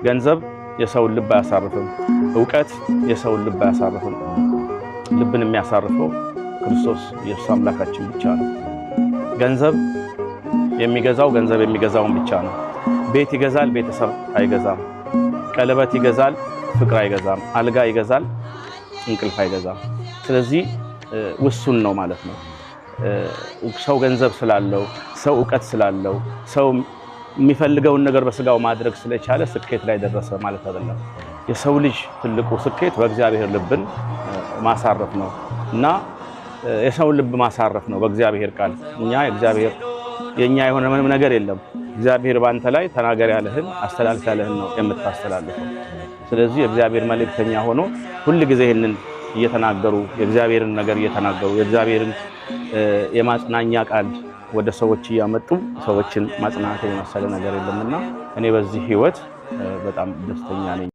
ገንዘብ የሰውን ልብ አያሳርፍም። እውቀት የሰውን ልብ አያሳርፍም። ልብን የሚያሳርፈው ክርስቶስ ኢየሱስ አምላካችን ብቻ ነው። ገንዘብ የሚገዛው ገንዘብ የሚገዛውን ብቻ ነው። ቤት ይገዛል፣ ቤተሰብ አይገዛም። ቀለበት ይገዛል፣ ፍቅር አይገዛም። አልጋ ይገዛል፣ እንቅልፍ አይገዛም። ስለዚህ ውሱን ነው ማለት ነው። ሰው ገንዘብ ስላለው፣ ሰው እውቀት ስላለው፣ ሰው የሚፈልገውን ነገር በስጋው ማድረግ ስለቻለ ስኬት ላይ ደረሰ ማለት አይደለም። የሰው ልጅ ትልቁ ስኬት በእግዚአብሔር ልብን ማሳረፍ ነው እና የሰውን ልብ ማሳረፍ ነው በእግዚአብሔር ቃል። እኛ የእግዚአብሔር የኛ የሆነ ምንም ነገር የለም። እግዚአብሔር ባንተ ላይ ተናገር ያለህን አስተላልፍ ያለህን ነው የምታስተላልፈው። ስለዚህ የእግዚአብሔር መልእክተኛ ሆኖ ሁል ጊዜ ይህንን እየተናገሩ፣ የእግዚአብሔርን ነገር እየተናገሩ፣ የእግዚአብሔርን የማጽናኛ ቃል ወደ ሰዎች እያመጡ ሰዎችን ማጽናት የመሰለ ነገር የለምና እኔ በዚህ ህይወት በጣም ደስተኛ ነኝ።